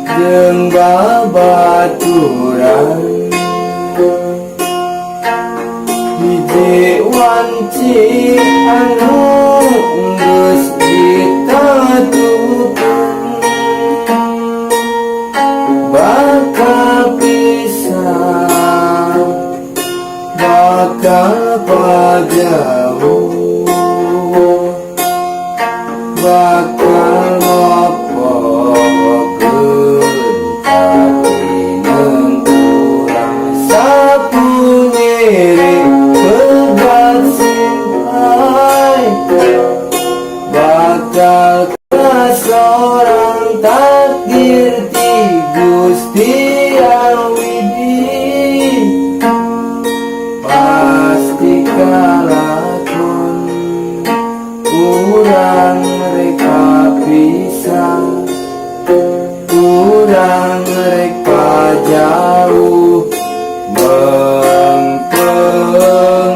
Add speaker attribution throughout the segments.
Speaker 1: Jeung babaturan hiji wanci anu geus ditatukeun bakal pisah, bakal pajauh, bakal ngopokeun katineng urang sapu nyeri pegat simpai bakal kasorang takdir ti Gusti Yang Widi pasti kalakon urang rek pisah, urang rek jauh, mengkeng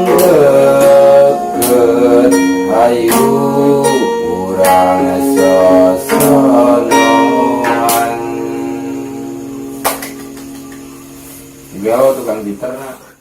Speaker 1: deket, hayu urang sosonoan. Gawe tukang gitar.